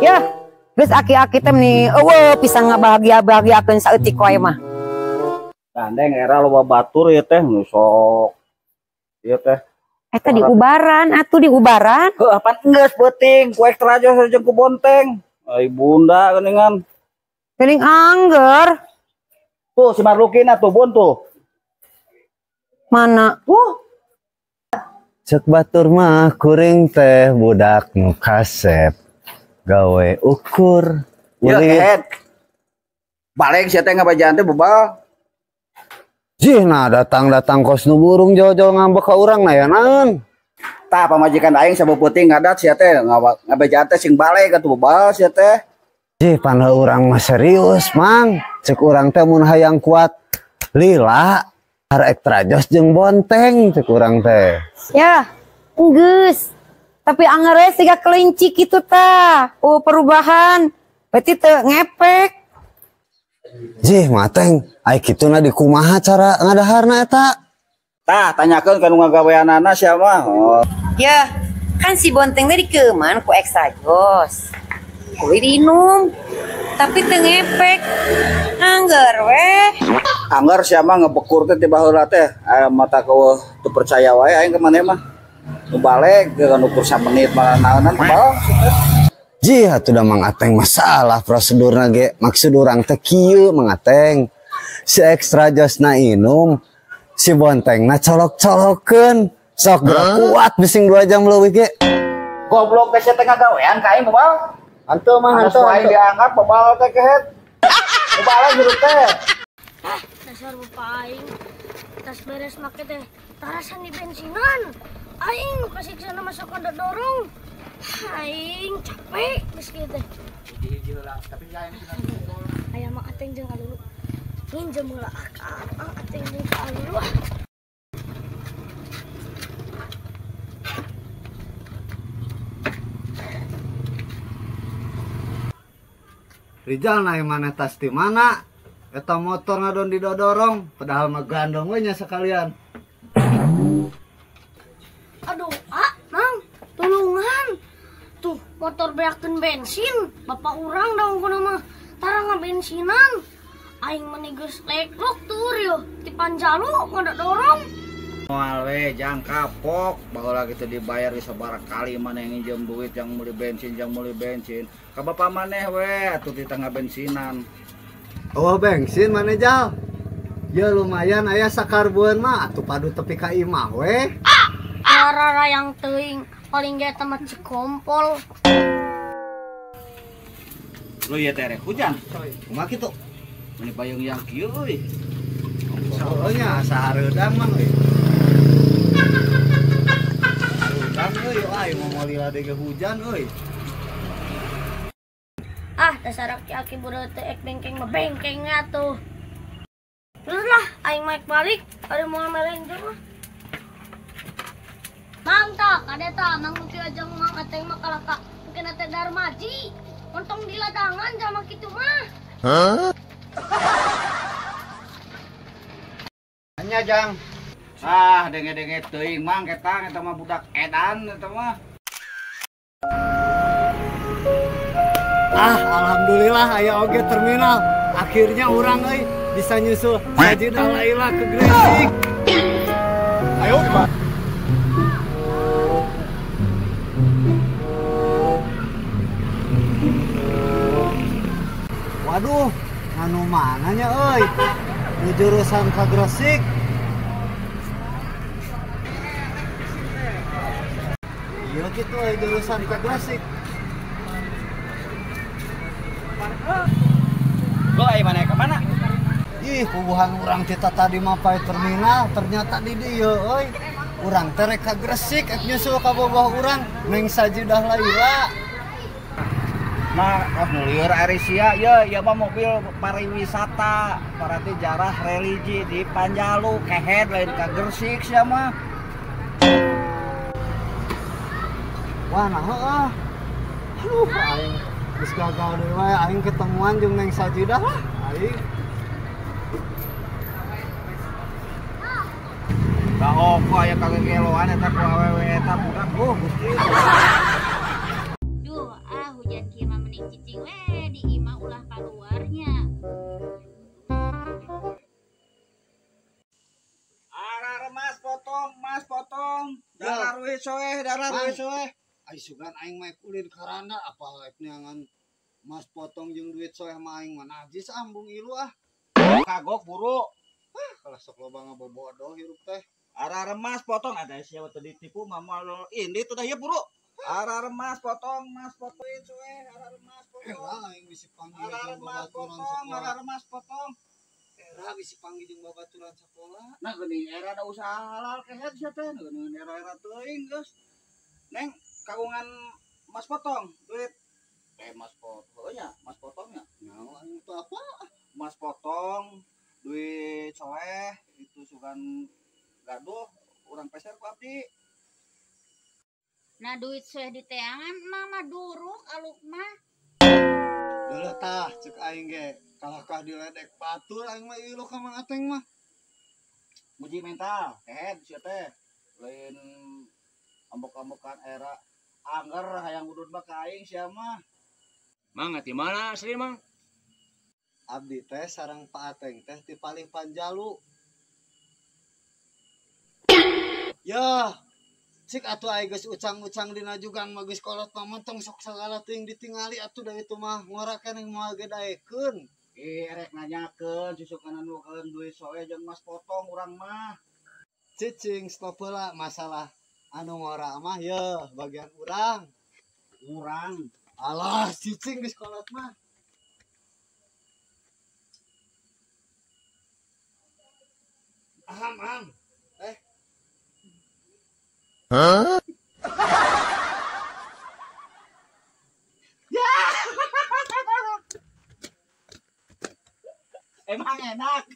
Ya, geus aki-aki teh meni eueuh pisan ngabahagia-bahagiakeun saeutik wae mah. Gandeng era loba batur ieu teh nu sok ieu teh. Eta diubaran atuh diubaran. Heuh, apaan geus peuting ku Extra Joss jeung ku Bonteng. Ai bunda geuningan. Geuning angger. Tuh si Marlukin atuh bun tuh. Mana? Tuh. Cek batur mah kuring teh budak nu kasep gawe ukur ulit. Balik sia teh ngabajaan teh bebal. Jih nah datang-datang kos nu burung jauh-jauh ngambek ka urang na ya naon. Tah pamajikan aing sabeupeting ngadat sia teh ngabajaan teh sing balik atuh bebal sia teh. Jih pan urang mah serius mang. Cek urang teh mun hayang kuat lila har Extra Joss jeung Bonteng cek urang teh. Ya, enggeus. Tapi angere siga kelinci kitu tah. Oh, perubahan. Berarti teu ngepek. Jih, mateng, ai kituna di kumaha cara ngadaharna eta? Tah, tanyakeun ka nu ngagaweanana sia mah. Oh. Ya, kan si Bonteng teh dikeuman ku Extra Joss. Kuwi diinum. Tapi teu ngepek. Angger weh. Angger sia mah ngebekur teh ti baheula teh. Aya mata keueuh teu percaya wae aing ka maneh mah. Nu balik ge ukur samenit malah naonan bal. Jih atuh da Mang Ateng masalah prosedurna ge. Maksud urang teh kieu Mang Ateng. Si Extra Jossna inum, si Bontengna colok-colokeun. Sok gerak kuat bising 2 jam leuwih ge. Goblok teh sia teh ngagawean ka aing bebal. Hantu mah hantu. Aing dianggap bebal teh kehet. Bebal hirup teh. Ah, dasar bapak aing. Tas beres make teh tarasan di bensinan. Aing nu kasiksana masuk ka dorong. Aing capek geus kieu teh. Aya Mang Ateng jeung Alulu. Nginjem heula ka Mang Ateng jeung ka Alulu. Rijal naik mana tas di mana? Eta motor ngadon didodorong, padahal mah gandong we nya sekalian. Aduh, ah, Mang, tulungan. Tuh, motor beakeun bensin, bapak urang daung kuna mah tara ngabensinan. Aing meni geus leklok tur yo, ti Panjalu ngadodorong. Moal we jang kapok, baheula kitu dibayar di sabaraha kali maneh nginjem duit jang meuli bensin, jang meuli bensin. Ka bapak maneh we atuh di tengah bensinan. Oh bensin maneh jal. Ya lumayan aya sakarbueun mah atuh padu tepi ka imah we. Rara yang teuing paling ge eta mah Cikompol. Lu ieu teh rek hujan. Kumaha kitu? Meni payung yang kieu euy. Oh nya sahareudang mah euy. Hujan euy, aing mau meuli lade ge hujan euy. Ah, dasar aki-aki budak teh ek bengkeng mah bengkengnya tuh. Terus lah, aing mah balik, ada mau melenjeng mah. Mang tak, ada tak, mang lucu aja mang Ateng mah kalaka. Mungkin ate Darmaji. Ontong di ladangan sama kitu mah. Hah? Nya jang. Ah, denge-denge teuing mang ketang eta mah budak edan eta mah. Ah, alhamdulillah aya oge terminal. Akhirnya urang euy bisa nyusul Sajidah Laila ke Gresik. Ayo, Pak. Waduh, anu mananya euy? Nu jurusan ka Gresik. Iya gitu euy jurusan ka Gresik. Lo ai mana ka mana? Ih, puguhan urang tita tadi mah pae terminal, ternyata di dieu euy. Urang teh rek ka Gresik ek nyusul ka boboh urang Neng Sajidah Laila. Nah, oh nu lieur ari sia ye, ieu mah mobil pariwisata, berarti jarah religi di Panjalu, kehed lain ka Gresik sia mah. Wah, nah heuh. Aduh, aing geus gagal deui wae aing ketemuan jeung Neng Sajidah lah, aing. Kahoko aya kagegeloan eta ku awewe eta budak, oh Gusti. Duh, Hujan kieu mah mending cicing we di imah ulah kaluarnya. Ara remas potong, mas potong. Darah ruih soeh, darah ruih soeh. Ai sugan aing mah ulin karana apa rek neangan mas potong jeung duit soeh mah aing mah najis ambung ilu ah. Kagok buru. Ah, kalah sok loba ngabobodoh hirup teh. Ara remas potong ada siapa tadi ditipu mama lo ini tuh dah ya buru. Ara remas potong, mas potong soeh, ara remas potong. Era aing bisi panggil Ara jeung remas babaturan potong, sakola. ara remas potong. Era bisi panggil jeung babaturan sakola. Nah geuning era da usaha halal kehed sia teh, geuning era-era teuing geus. Neng kagungan mas potong duit. Mas potong nya, mas potongnya. Nyawa aing teh apa? Mas potong duit soeh itu sugan gaduh urang peser ku abdi. Nah duit soeh diteangan mama duruk aluk mah. Deuh tah cek aing ge kalahkah diledek batur aing mah ilu ka Mang Ateng mah. Muji mental kehed sia teh. Lain ambok-ambokan era angger hayang udud mah ka aing sia mah. Mang ti mana asli Mang? Abdi teh sareng Pak Ateng teh ti palih Panjalu. Yah, cik atuh aing geus ucang-ucang dina jugang mah geus kolot mah mentong sok sagala teuing ditingali atuh da itu mah ngora keneh moal ge daekeun. Erek nanyakeun susukanan nu keun duit soe jeung mas potong urang mah. Cicing stop heula masalah anu ngora mah yeuh bagian urang. Urang. Alah cicing geus kolot mah. Aham, aham. Huh? Ya. Emang enak.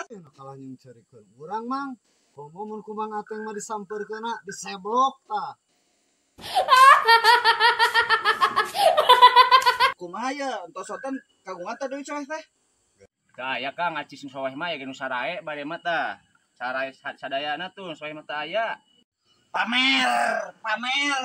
Enak kalah jeung cerikeun urang Mang. Komo mun ku Mang Ateng mah disampeurkeunna diseblok tah. Kumaha ye entos soten kagungan teh duit soeh teh? Tah aya Kang acis nu soeh mah ya nu sarae bade mah tah. Sarae sadayana tuh soeh mah teh aya. Pamer, pamer.